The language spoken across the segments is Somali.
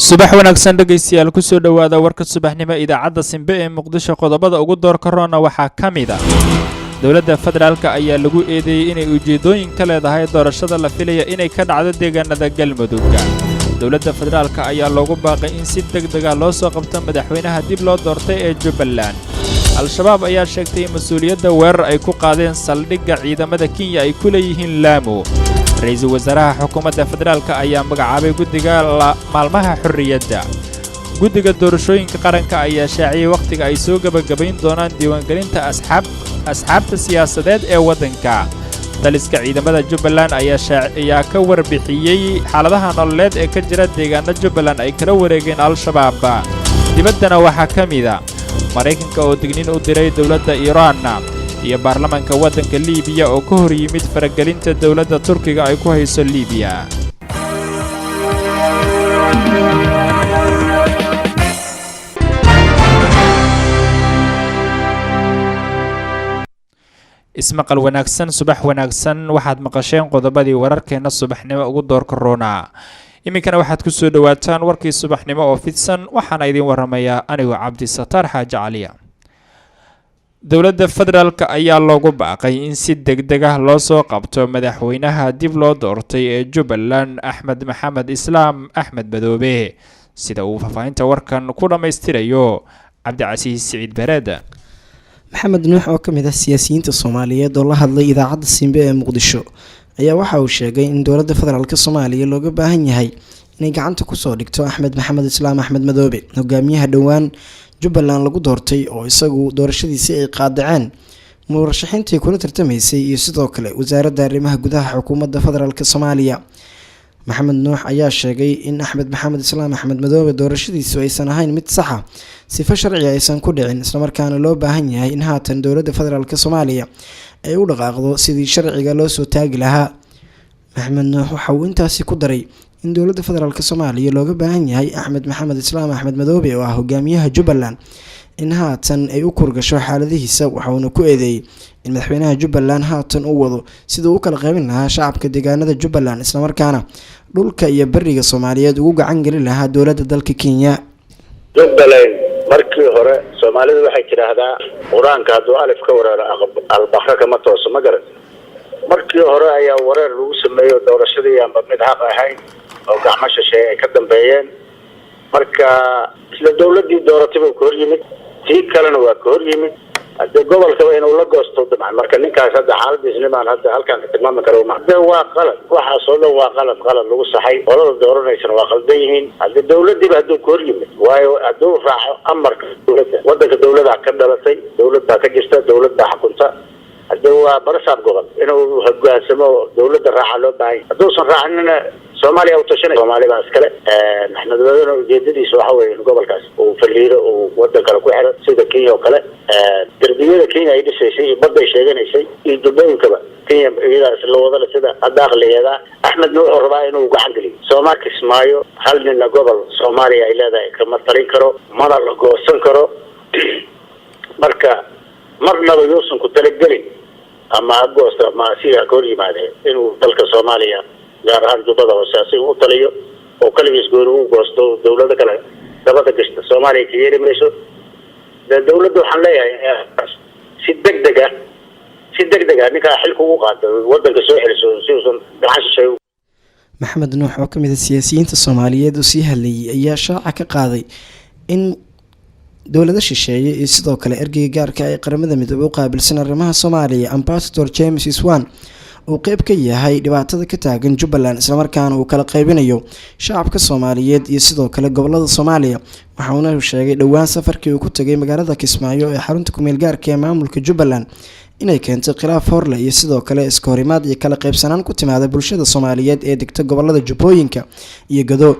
Subax wanaagsan dhegaystayaal, kusoo dhowaada warka subaxnimo idaacadda Simbe ee Muqdisho. Qodobada ugu doorka roona waxaa ka mid a: dowladda federaalka ayaa lagu eedeeyey inay ujeeddooyin ka leedahay doorashada la filaya inay ka dhacdo deegaanada Galmudug. Dowladda federaalka ayaa loogu baaqay in si deg dega loo soo qabto madaxweynaha dib loo doortay ee Jubbaland. Al-Shabaab ayaa sheegtay in mas-uuliyadda weerar ay ku qaadeen saldhigga ciidamada Kenya ay ku leeyihiin Laamu. Ra-iisul wasaaraha xukuumadda federaalka ayaa magacaabay guddiga maalmaha xorriyadda. Guddiga doorashooyinka qaranka ayaa shaaciyey wakhtiga ay soo gebagabayn doonaan diiwaangelinta asxaabta siyaasadeed ee waddanka. Taliska ciidamada Jubbaland ayaa ka warbixiyey xaaladaha nololeed ee ka jira deegaana Jubbaland ay kala wareegeen Al-Shabaab. Dibaddana waxaa ka mida Maraykanka oo digniin u diray dowladda Iiraan iyo baarlamaanka waddanka Liibiya oo ka hor yimid faragelinta dowladda Turkiga ay ku hayso Liibiya. Ismaqal wanaagsan, subax wanaagsan. Waxaad maqasheen qodobadii wararkeenna subaxnimo ugu doorka roonaa. Iminkana waxaad ku soo dhowaataan warkii subaxnimo oo fidsan, waxaana idiin waramayaa anigoo Cabdisataar Xaaji Caliya. Dowladda federaalka ayaa loogu baaqay in si deg deg ah loo soo qabto madaxweynaha dib loo doortay ee Jubbaland, Axmed Maxamed Islaam Axmed Madoobe, sida uu faahfaahinta warkan ku dhammaystirayo Cabdicasiis Siciid Bereed. Maxamed Nuux oo kamid ah siyaasiyiinta Soomaaliyeed oo la hadlay idaacadda Simbe ee Muqdisho ayaa waxa uu sheegay in dowladda federaalk Soomaaliya looga baahan yahay inay gacanta kusoo dhigto Axmed Maxamed Islaam Axmed Madoobe, hogaamiyaha dhowaan Jubbaland lagu doortay oo isagu doorashadiisii ay qaadaceen murashaxiintii kula tartamaysay iyo sidoo kale wasaaradda arrimaha gudaha xukuumadda federaalk Soomaaliya. Maxamed Nuux ayaa sheegay in Axmed Maxamed Islaam Axmed Madoobe doorashadiisu aysan ahayn mid saxa, sifo sharciga aysan ku dhicin, islamarkaana loo baahan yahay in haatan dowladda federaalk Soomaaliya ay u dhaqaaqdo sidii sharciga loo soo taagi lahaa. Maxamed Nuux waxa uu intaasi ku daray in dowladda federaalk Soomaaliya looga baahan yahay Axmed Maxamed Islaam Axmed Madoobe oo ah hogaamiyaha Jubbaland in haatan ay u kurgasho xaaladihiisa. Waxauna ku eedeeyey in madaxweynaha Jubbaland haatan uu wado siduu u kala qaybin lahaa shacabka deegaanada Jubbaland, islamarkaana dhulka iyo beriga Soomaaliyeed ugu gacan gelin lahaa dowladda dalka Kenya. Jubbaland markii hore Soomaalidu waxay tidhaahdaa, qur-aanka hadduu alif ka wareero albaqra kama tooso, ma garan. Markii hore ayaa wareer lagu sameeyo doorashadii aanba mid xaq ahayn oo gacmo shisheeye ay ka dambeeyeen. Marka isla dawladdii dooratay buu ka hor yimid, tii kalena waa ka hor yimid. Hadee gobolkaba inuu la goosto dabcan. Marka ninkaas hadda xaaladiisnimaan hadda halkaan ka tilmaami karo ma de waa qalad. Waxaas oo dhan waa qalad, qalad lagu saxay. Qolada dooranaysana waa qaldan yihiin. Hadde dawladiiba hadduu ka hor yimid, waayo hadduu raaco amarka dawladda, wadanka dawladaa ka dhalatay, dawlad baa ka jirta, dawlad baa xukunta. Hadde waa barasaab gobol inuu hogaansamo, dawladda raaca loo baahanya. Hadduusan raacinina Soomaaliya u tashanay, Soomaali baa iskale. Axmed Madoobe ujeedadiisa waxa weye in gobolkaas uu faliiro, uu wadan kale ku xiro sida Kenya oo kale. Derbiyada Kenya ay dhisaysay iyo badday sheeganaysay iyo jubbooyinkaba Kenya iyadaa isla wadale sida hadda aqligeeda. Axmedna wuxuu rabaa inuu gacan geliyo Soomaal Kismaayo. Hal nina gobol Soomaaliya ay leedahay kama talin karo, mana la goosan karo. Marka marnaba yuusan ku talagelin ama ha goosto ama asiga ka hor yimaadee inuu dalka Soomaaliya, gaar ahaan Jubbada Hoose, asiga u taliyo oo kaligiis gooni u goosto, dawlado kale dabada gashta. Soomaaliya ka yeeli mayso. De dawladda waxaan leeyahay si deg deg ah, si deg deg ah ninkaa xilka ugu qaado, wadanka soo celiso si uusan gacan shisheey. Maxamed Nuux oo kamid ah siyaasiyiinta Soomaaliyeed oo sii hadlayay ayaa shaaca ka qaaday in dowlado shisheeye iyo sidoo kale ergeyga gaarka ee Qaramada Midoobey u qaabilsan arrimaha Soomaaliya, Ambassador James Swan, uu qeyb ka yahay dhibaatada ka taagan Jubbaland, islamarkaana uu kala qaybinayo shacabka Soomaaliyeed iyo sidoo kale gobolada Soomaaliya. Waxauna sheegay dhowaan safarkii uu ku tagay magaalada Kismaayo ee xarunta kumeel gaarka ee maamulka Jubbaland inay keentay khilaaf horleh iyo sidoo kale iska horimaad iyo kala qaybsanaan ku timaada bulshada Soomaaliyeed ee degta gobolada Jubbooyinka iyo Gado.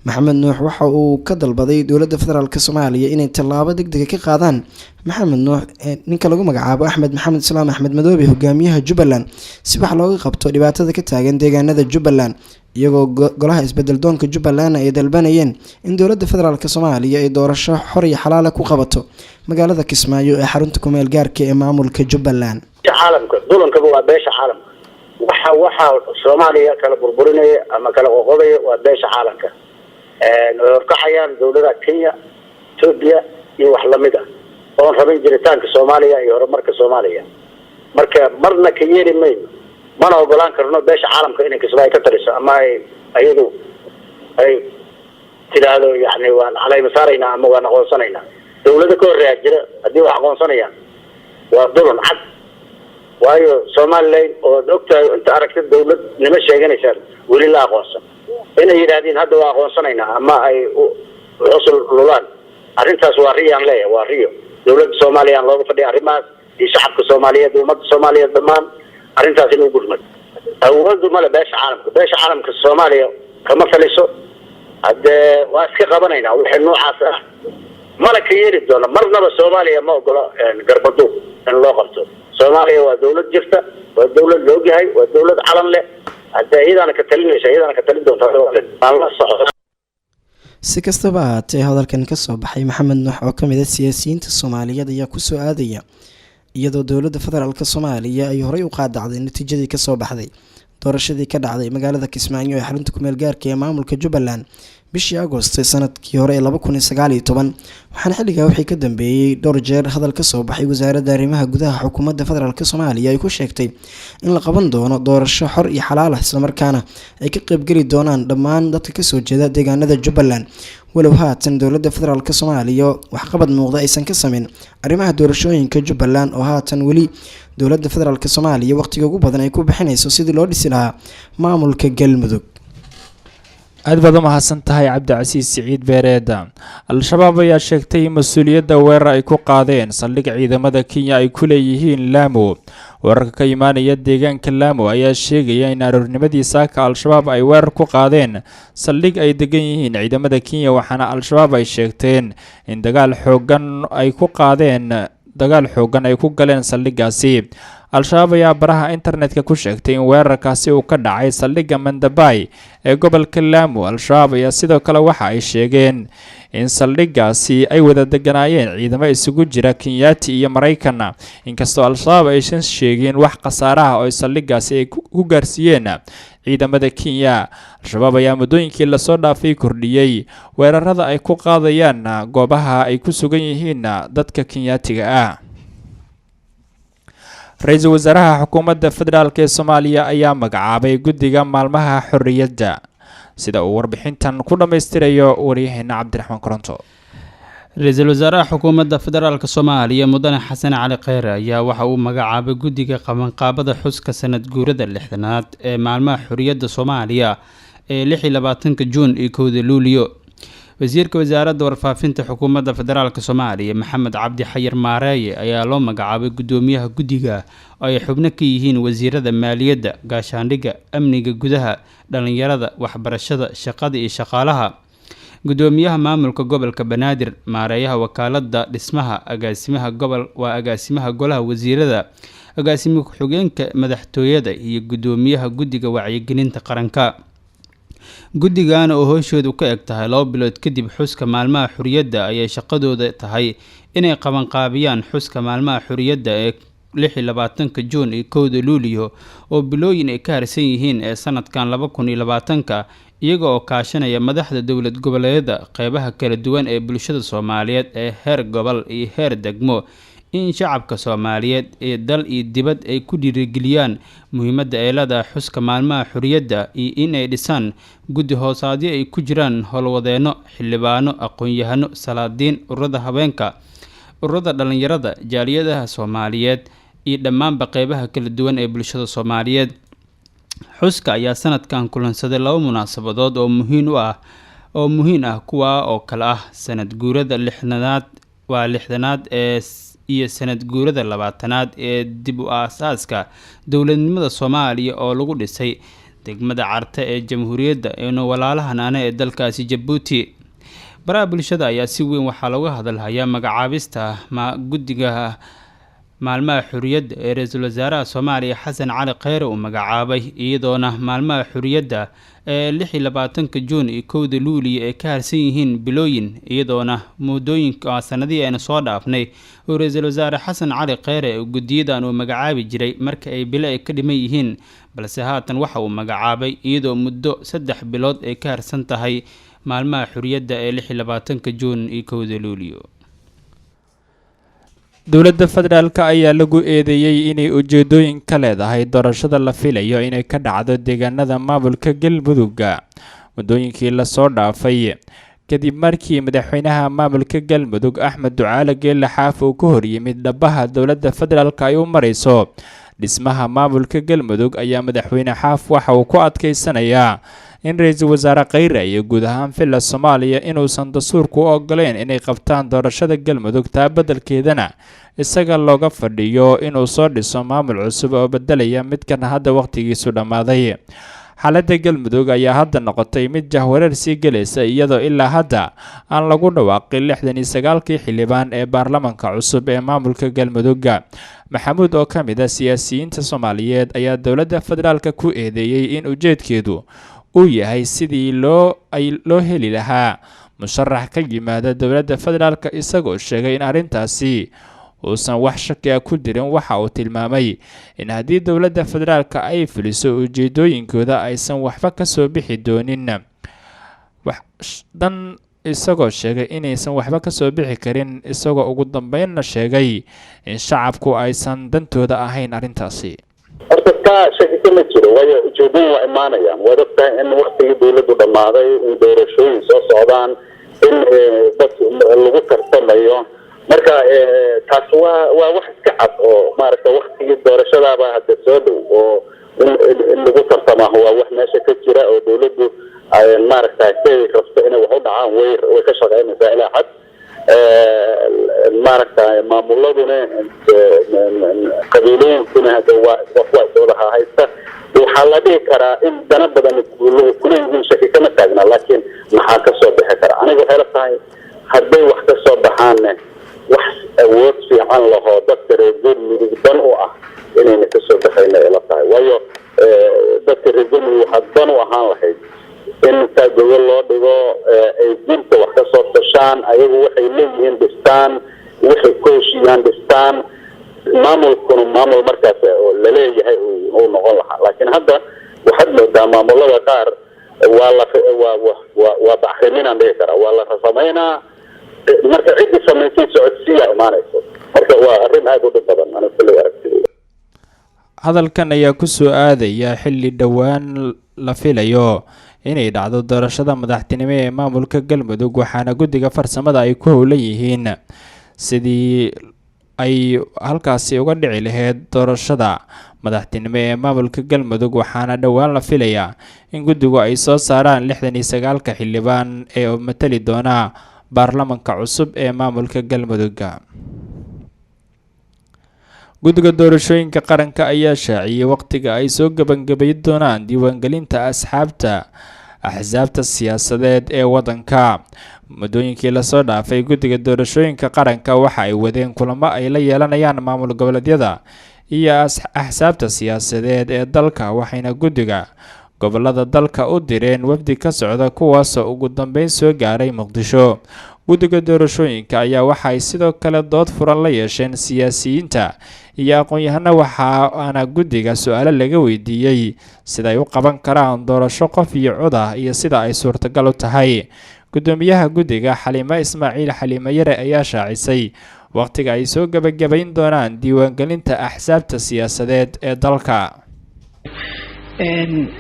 Maxamed Nuux waxa uu ka dalbaday dowladda federaalk Soomaaliya inay tallaabo deg dega ka qaadaan Maxamed Nuux, ninka lagu magacaabo Axmed Maxamed Islaam Axmed Madoobe, hogaamiyaha Jubbaland, si wax looga qabto dhibaatada ka taagan deegaanada Jubbaland, iyagoo golaha isbedel doonka Jubbalandna ay dalbanayeen in dowladda federaalk Soomaaliya ay doorasho xor iyo xalaala ku qabato magaalada Kismaayo ee xarunta kumeel gaarka ee maamulka Jubbaland. Caalamka dulankaba waa beesha caalamka. Waxa Soomaaliya kala burburinaya ama kala qoqobaya waa beesha caalamka. Way horkacayaan dawladaha Kenya, Etoobiya iyo wax lamid ah, oon rabin jiritaanka Soomaaliya iyo horumarka Soomaaliya. Marka marna ka yeeli mayno, mana ogolaan karno beesha caalamka inay Kismaayo ka taliso ama ay ayadu ay tidhaahdo, yani, waan calayma saaraynaa ama waan aqoonsanaynaa. Dawlado ka horreeyaa jira. Haddii wax aqoonsanayaan, waa dulun cad, waayo Somaliland ood ogtahay inta aragta dawladnimo sheeganaysaan weli la aqoonsan. Inay yidhaahdeen hadda waa aqoonsanaynaa ama ay xusul lulaan, arrintaas waa riyaan leeyahay, waa riyo. Dawladda Soomaaliya aan looga fadhiya arrimahaas iyo shacabka Soomaaliyeed, ummadda Soomaaliyeed dhammaan arrintaas in u gurmad. Awoodu male beesha caalamka. Beesha caalamka Soomaaliya kama taliso. Haddee waa iska qabanaynaa wixii noocaas ah, mana ka yeeli doono marnaba. Soomaaliya ma ogolo garbaduub in loo qabto. Soomaaliya waa dawlad jirta, waa dawlad loogyahay, waa dawlad calan leh. Haddee iyadaana ka talinaysa, iyadaana ka talin doonta aan la socda. Si kastaba ahaatee, hadalkan kasoo baxay Maxamed Nuux oo kamid ah siyaasiyiinta Soomaaliyeed ayaa kusoo aadaya iyadoo dowladda federaalk Soomaaliya ay horey u qaadacday natiijadii kasoo baxday doorashadii ka dhacday magaalada Kismaayo ee xarunta kumeel gaarka ee maamulka Jubbaland bishii Agost sanadkii hore ee 2019. Waxaana xilligaa wixii ka dambeeyey dhowr jeer hadal kasoo baxay wasaaradda arrimaha gudaha xukuumadda federaalk Soomaaliya ay ku sheegtay in la qaban doono doorasho xor iyo xalaal ah, islamarkaana ay ka qeybgeli doonaan dhammaan dadka kasoo jeeda deegaanada Jubbaland, walow haatan dowladda federaalk Soomaaliya waxqabad muuqda aysan ka sameyn arrimaha doorashooyinka Jubbaland, oo haatan weli dowladda federaalk Soomaaliya waqtiga ugu badan ay ku bixinayso sidii loo dhisi lahaa maamulka Galmudug. Aad baad u mahadsan tahay, Cabdicasiis Siciid Beereeda. Al-Shabaab ayaa sheegtay in mas-uuliyadda weerar ay ku qaadeen saldhig ciidamada Kenya ay ku leeyihiin Laamo. Weerarka ka imaanaya deegaanka Laamo ayaa sheegaya in aroornimadii saaka Al-Shabaab ay weerar ku qaadeen saldhig ay degan yihiin ciidamada Kenya, waxaana Al-Shabaab ay sheegteen in dagaal xoogan ay ku qaadeen, dagaal xoogan ay ku galeen saldhiggaasi. Al-Shabaab ayaa baraha internetka ku sheegtay in weerarkaasi uu ka dhacay saldhigga Mandabay ee gobolka Lamu. Al-Shabaab ayaa sidoo kale waxa ay sheegeen in saldhiggaasi ay wada deganaayeen ciidamo isugu jira Kenyaati iyo Maraykan, inkastoo Al-Shabaab aysan sheegin wax khasaaraha oo saldhiggaasi ay ku gaarsiiyeen ciidamada Kenya. Al-Shabaab ayaa muddooyinkii lasoo dhaafay kordhiyey weerarada ay ku qaadayaan goobaha ay ku sugan yihiin dadka Kenyaatiga ah. Ra-iisul wasaaraha xukuumadda federaalk ee Soomaaliya ayaa magacaabay guddiga maalmaha xorriyadda, sida uu warbixintan ku dhammaystirayo waryaheena Cabdiraxmaan Koronto. Ra-iisul wasaaraha xukuumadda federaalk Soomaaliya, mudane Xasan Cali Kheyre, ayaa waxa uu magacaabay guddiga qabanqaabada xuska sanad guurada 60aad ee maalmaha xorriyadda Soomaaliya ee 26-ka Juun iyo 1-da Luuliyo. Wasiirka wasaaradda warfaafinta xukuumadda federaalk Soomaaliya, Maxamed Cabdi Xayir Maareeye, ayaa loo magacaabay guddoomiyaha guddiga, oo ay xubno ka yihiin wasiirada maaliyadda, gaashaandhigga, amniga gudaha, dhalinyarada, waxbarashada, shaqada iyo shaqaalaha, guddoomiyaha maamulka gobolka Banaadir, maareeyaha wakaalada dhismaha, agaasimaha gobol waa agaasimaha golaha wasiirada, agaasime ku-xigeenka madaxtooyada iyo guddoomiyaha guddiga wacyigelinta qaranka. Guddigan oo howshoodu ka eg tahay 2 bilood kadib xuska maalmaha xuriyadda ayay shaqadooda tahay inay qabanqaabiyaan xuska maalmaha xuriyadda ee 26-ka Juun iyo 1-da Luuliyo, oo bilooyin ay ka harsan yihiin, ee sanadkan 2020-ka, iyaga oo kaashanaya madaxda dowlad goboleedyada, qeybaha kala duwan ee bulshada Soomaaliyeed ee heer gobol iyo heer degmo, in shacabka Soomaaliyeed ee dal iyo dibad ay ku dhiirigeliyaan muhiimadda ay leedahay xuska maalmaha xuriyadda, iyo in ay dhisaan guddi hoosaadyo ay ku jiraan howlwadeenno, xildhibaano, aqoon-yahano, salaadiin, ururada haweenka, ururada dhalinyarada, jaaliyadaha Soomaaliyeed iyo dhammaanba qeybaha kala duwan ee bulshada Soomaaliyeed. Xuska ayaa sanadkan kulansaday laba munaasabadood oo muhiim ah, kuwaa oo kale ah sanad guurada 60aad waa 60aad ee iyo sanad guurada 20aad ee dib u aasaaska dowladnimada Soomaaliya oo lagu dhisay degmada Carte ee jamhuuriyadda eenu walaalahan ee dalkaasi Jabuuti. Baraha bulshada ayaa si weyn waxaa looga hadalhayaa magacaabista guddiga maalmaha xuriyadda ee ra-iisul wasaaraha Soomaaliya Xasan Cali Kheyre uu magacaabay, iyadoona maalmaha xuriyadda ee 26-ka Juun iyo 1-da Luuliya ay ka harsan yihiin bilooyin, iyadoona muddooyinka sanadihii aynu soo dhaafnay uu ra-iisul wasaare Xasan Cali Kheyre guddiyadan uu magacaabi jiray marka ay bilo ay ka dhiman yihiin, balse haatan waxa uu magacaabay iyadoo muddo 3 bilood ay ka harsan tahay. maalmaha xorriyadda ee 26-ka Juun iyo 1-da Luuliyo. Dowladda federaalk ayaa lagu eedeeyey inay ujeedooyin ka leedahay doorashada la filayo inay ka dhacdo deegaanada maamulka Galmudugga muddooyinkii lasoo dhaafay, kadib markii madaxweynaha maamulka Galmudug Axmed Ducaale Geelle Xaaf uu ka horyimid dhabaha dowladda federaalk ay u marayso dhismaha maamulka Galmudug. Ayaa madaxweyne Xaaf waxa uu ku adkaysanayaa in ra-iisul wasaare Kheyre iyo guud ahaan Villa Soomaaliya inuusan dastuurku u ogoleyn inay qabtaan doorashada Galmudug, taa beddelkeedana isaga looga fadhiyo inuu soo dhiso maamul cusub oo beddelaya midkan hadda wakhtigiisu dhammaaday. Xaaladda Galmudug ayaa hadda noqotay mid jahwareer sii gelaysa, iyadoo ilaa hadda aan lagu dhawaaqin 69-kii xildhibaan ee baarlamanka cusub ee maamulka Galmudugga. Maxamuud oo ka mid ah siyaasiyiinta Soomaaliyeed ayaa dowladda federaalka ku eedeeyey in ujeedkeedu uu yahay sidii loo ay loo heli lahaa musharax ka yimaada dowladda federaalka, isagoo sheegay in arrintaasi uusan wax shaki ah ku jirin. Waxa uu tilmaamay in haddii dowladda federaalka ay fuliso ujeedooyinkooda aysan waxba kasoo bixi doonin dan, isagoo sheegay inaysan waxba kasoo bixi karin, isagoo ugu dambeynna sheegay in shacabku aysan dantooda ahayn arrintaasi. Horta taa shaki kama jiro, waayo ujeedooyin waa imaanayaan. Waad ogtahay in waktigii dawladdu dhammaaday, in doorashooyin soo socdaan, in dad lagu tartamayo. Marka taas waa wax iska cad oo maaragta waktigii doorashadaaba hadda soo dhow, oo in lagu tartamaho waa wax meesha ka jira, oo dawladdu maaragta siday rabto inay wax u dhacaan way ka shaqaynaysaa ilaa xad. Maaragta maamuladuna, qabiilooyinkuna hada waa iswada haysta. Waxaa la dhihi karaa in dana badan kuleeyihiin, shaki kama taagna, laakiin maxaa kasoo bixi kara? Aniga waxay la tahay hadday wax kasoo baxaanne, wax awood fiican lahoo dadka reer Galmudug dan u ah inayna kasoo baxayna ila tahay, waayo dadka reer Galmudug waxaa dan u ahaan lahayd in intaa gogol loo dhigo, ay gunta wax kasoo tashaan, ayagu waxay leeyihiin dhistaan, waxay ku heshiiyaan dhistaan, maamulkuna maamul markaas oo laleeyahay uu noqon lahaa. Laakiin hadda waxaad moodaa maamulada qaar waa la waa wa waa bacriminaan dhihi karaa, waa la samaynaa. Marka ciddii samaysay socodsiiyaa imaanayso. Marka waa arrin aada u dhib badan, aniga kulley aragtidayda. Hadalkan ayaa kusoo aadaya xilli dhowaan la filayo inay dhacdo doorashada madaxtinimo ee maamulka Galmudug, waxaana guddiga farsamada ay ku howlan yihiin sidii ay halkaasi uga dhici lahayd doorashada madaxtinimo ee maamulka Galmudug, waxaana dhowaan la filayaa in guddigu ay soo saaraan 69-ka xildhibaan ee matali doona baarlamanka cusub ee maamulka Galmudug. Guddiga doorashooyinka qaranka ayaa shaaciyey waqtiga ay soo gabangabay doonaan diiwaangelinta asxaabta axsaabta siyaasadeed ee waddanka. Muddooyinkii lasoo dhaafay, guddiga doorashooyinka qaranka waxa ay wadeen kulamo ay la yeelanayaan maamul goboleedyada iyo axsaabta siyaasadeed ee dalka, waxayna guddiga gobolada dalka u direen wafdi ka socda, kuwaasoo ugu dambeyn soo gaaray Muqdisho. Guddiga doorashooyinka ayaa waxaay sidoo kale dood furan la yeesheen siyaasiyiinta iyo aqoon-yahano, waxaana guddiga su-aalo laga weydiiyey siday u qaban karaan doorasho qof iyo cod ah iyo sida ay suurtagal u tahay. Guddoomiyaha guddiga, Xaliimo Ismaaciil Xaliimo Yare, ayaa shaacisay waqtiga ay soo gebagabayn doonaan diiwaangelinta axsaabta siyaasadeed ee dalka.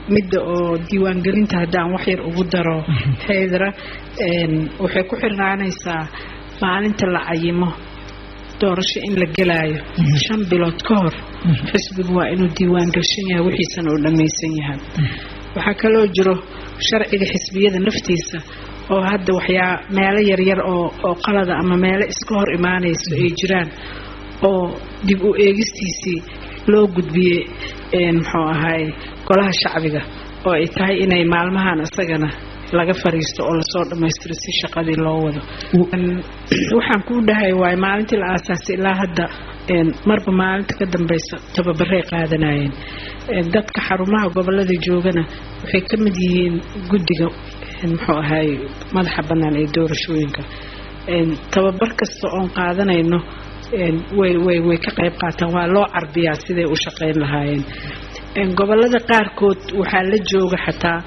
Midda oo diiwaangelinta haddaan wax yar ugu daro, Haydra, waxay ku xirnaanaysaa maalinta la cayimo doorasho in la gelaayo. 5 bilood ka hor xisbigu waa inuu diiwaangashan yahay, wixiisana uu dhammaysan yahay. Waxaa kaloo jiro sharciga xisbiyada naftiisa oo hadda waxyaa meelo yaryar oo qalada ama meelo iska hor imaanayso ay jiraan, oo dib u eegistiisii loo gudbiyey, muxuu ahaay, golaha shacbiga, oo ay tahay inay maalmahan isagana laga fariisto oo lasoo dhammaystiro si shaqadii loo wado. Waxaan kuu dhahay waay, maalintii la aasaasay ilaa hadda marba maalinta ka dambeysa tababaray qaadanayeen. Dadka xarumaha gobolada joogana waxay ka mid yihiin guddiga, muxuu ahaay, madaxa bannaan ee doorashooyinka. Tababar kasta oon qaadanayno way ka qayb qaataan, waa loo carbiyaa siday u shaqayn lahaayeen. Gobolada qaarkood waxaa la jooga xataa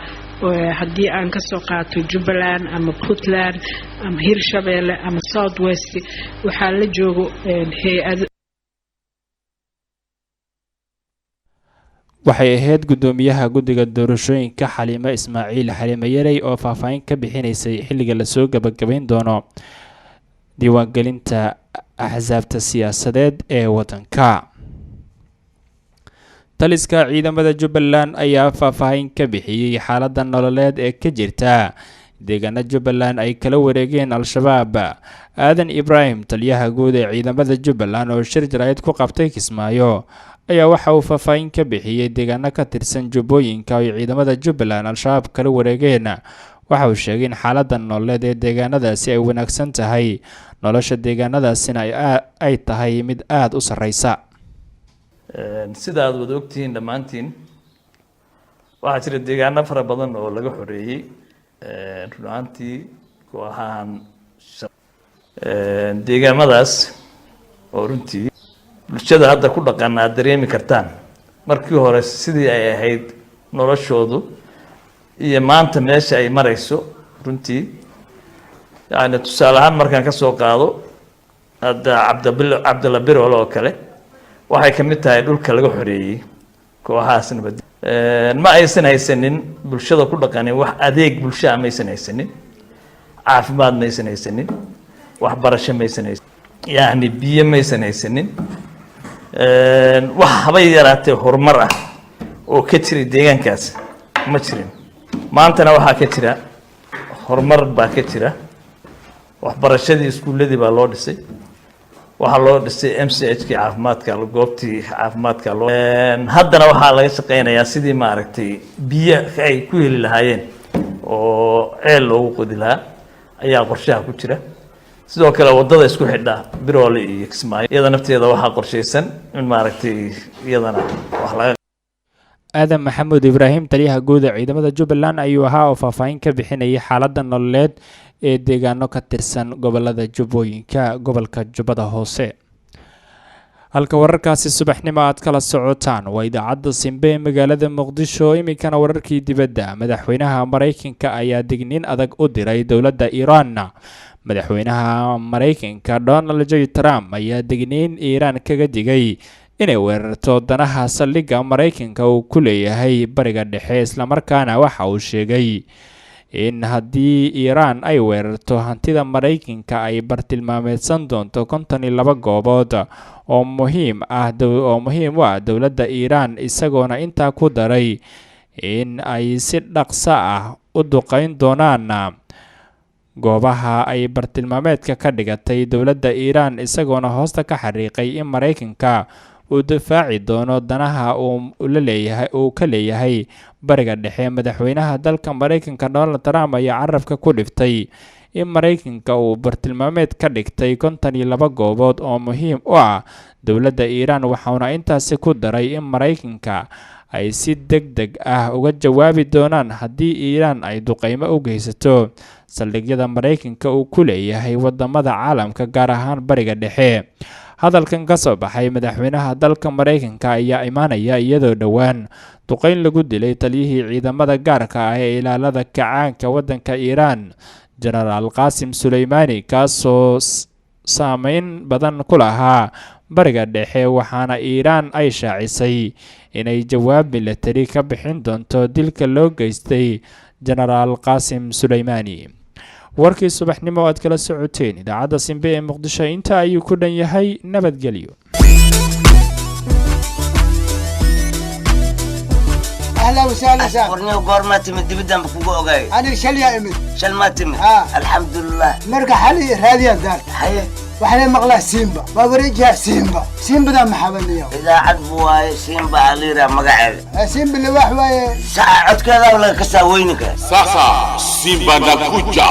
Haddii aan kasoo qaato Jubbaland ama Puntland ama Hirshabeelle ama South West, waxaa la joogo hay-ad. Waxay ahayd guddoomiyaha guddiga doorashooyinka Xaliime Ismaaciil, Xaliime Yarey, oo faahfaahin ka bixinaysay xilliga lasoo gabagabayn doono diiwaangelinta axsaabta siyaasadeed ee waddanka. Taliska ciidamada Jubbaland ayaa faahfaahin ka bixiyey xaaladda nololeed ee ka jirta deegaana Jubbaland ay kala wareegeen Al-Shabaab. Aadan Ibraahim, taliyaha guud ee ciidamada Jubbaland, oo shir jaraa'id ku qabtay Kismaayo, ayaa waxa uu faahfaahin ka bixiyey deegaano ka tirsan Jubbooyinka ay ciidamada Jubbaland Al-Shabaab kala wareegeen. Waxa uu sheegay in xaaladda nololeed ee deegaanadaasi ay wanaagsan tahay, nolosha deegaanadaasina ay tahay mid aada u sarreysa. Sida aad wada ogtihiin dhammaantiin, waxaa jira deegaano fara badan oo laga xoreeyey run ahaantii kooxahan. Deegaamadaas oo runtii bulshada hadda ku dhaqan aad dareemi kartaan markii hore sidii ay ahayd noloshoodu iyo maanta meesha ay marayso. Runtii, yani, tusaale ahaan markaan ka soo qaado hadda Cabdabil Cabdalla Birol oo kale, waxay ka mid tahay dhulka laga xoreeyey kooxahaas. Nabad ma aysan haysanin bulshada ku dhaqanin, wax adeeg bulshaa maysan haysanin, caafimaad maysan haysanin, waxbarasho maysan haysanin, yacni biyo maysan haysanin. Wax habay yaraatee horumar ah oo ka jiray deegaankaas ma jirin. Maantana waxaa ka jira horumar baa ka jira. Waxbarashadii, iskuulladii baa loo dhisay, waxaa loo dhisay MCH kii caafimaadka, goobtii caafimaadka loo. Haddana waxaa laga shaqeynayaa sidii, maaragtay, biyo ay ku heli lahaayeen oo ceel loogu qodi lahaa ayaa qorshaha ku jira. Sidoo kale waddada isku xidha Biroole iyo Kismaayo, iyada nafteeda waxaa qorshaysan in, maaragtay, iyadana wax laga Aadan Maxamuud Ibraahim, taliyaha guud ee ciidamada Jubbaland ayuu ahaa, oo faahfaahin ka bixinayay xaaladda nololeed ee deegaano ka tirsan gobolada Jubbooyinka, gobolka Jubbada Hoose. Halka wararkaasi subaxnimo aad kala socotaan waa idaacadda Simbe ee magaalada Muqdisho. Iminkana wararkii dibadda. Madaxweynaha Maraykanka ayaa digniin adag u diray dowladda Iiraan. Madaxweynaha Maraykanka Donald J Trump ayaa digniin Iiraan kaga digay inay weerarto danaha saldhigga Maraykanka uu ku leeyahay Bariga Dhexe, islamarkaana waxa uu sheegay in haddii Iiraan ay weerarto hantida Maraykanka ay bartilmaameedsan doonto 52 goobood oo muhiim ah oo muhiim u ah dowladda Iiraan, isagoona intaa ku daray in ay si dhaqso ah u duqeyn doonaan goobaha ay bartilmaameedka ka dhigatay dowladda Iiraan, isagoona hoosta ka xariiqay in Maraykanka uu difaaci doono danaha uu la leeyahay uu ka leeyahay Bariga Dhexe. Madaxweynaha dalka Maraykanka Donald Trump ayaa carabka ku dhiftay in Maraykanka uu bartilmaameed ka dhigtay 52 goobood oo muhiim u ah dowladda Iiraan, waxauna intaasi ku daray in Maraykanka ay si deg deg ah uga jawaabi doonaan haddii Iiraan ay duqeymo u geysato saldhigyada Maraykanka uu ku leeyahay wadamada caalamka, gaar ahaan Bariga Dhexe. Hadalkan ka soo baxay madaxweynaha dalka Maraykanka ayaa imaanaya iyadoo dhowaan duqeyn lagu dilay taliyihii ciidamada gaarka ah ee ilaalada kacaanka waddanka Iiraan, Jenaraal Qaasim Suleymaani, kaasoo saameyn badan ku lahaa Bariga Dhexe, waxaana Iiraan ay shaacisay inay jawaab milatari ka bixin doonto dilka loo geystay Jenaraal Qaasim Suleymaani. Warkii subaxnimo aad kala socoteen idaacadda Simbe ee Muqdisho inta ayuu ku dhan yahay. Nabadgelyo. اهلا وسهلا سهلا. Warniyo, goormaa timid? Dibiddanba kugu ogaay. انا shalay aa imid. Shal maa timid? Haa. Alxamdulilah. Marka xali raadiyaa daarta. Haye. Waxaan maqlaa Simba, waa wareejiyaa Simba, Simbadaa maxabaniyo. Idaacad bu waaye, Simba aliira magaceeda. Simba liwaax waaye. Saca codkeedaa laga kasaa weyninka. Sasa Simba nakuja.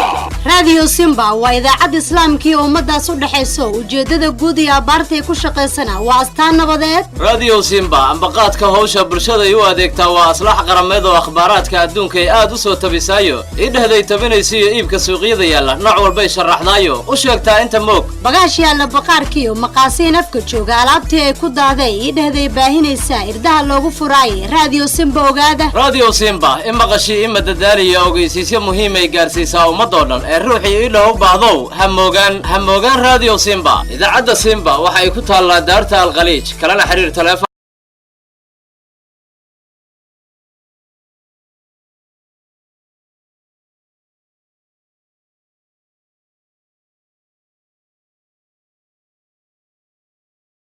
Raadiyo Simba waa idaacad islaamkii ummadaas u dhexayso. Ujeedada guud iyo abbaartay ku shaqaysana waa astaan nabadeed. Radio Simba ambaqaadka howsha bulshada ay u adeegtaa waa aslax qarameed oo akhbaaraadka adduunka ay aad u soo tabisaayo, idhehday tabinaysa iyo iibka suuqyada yaalla nooc walbay sharaxdaayo u sheegtaa inta moog. Bagaha. Bagaash yaalla baqaarkiiyo maqaasiin afka jooga, alaabtii ay ku daaday ii dhehday baahinaysaa, irdaha loogu furaaye Raadiyo Simba ogaada. Radio Simba i maqashii ima dadaaliya, ogeysiisyo muhiimay gaarsiisaa ummadoo dhan ee ruuxii idhow u baahdow ha moogaan, ha moogaan Radio Simba. Idaacadda Simba waxa ay ku taallaa Daarta Alkhaliij. Kalena xiriir taleefon.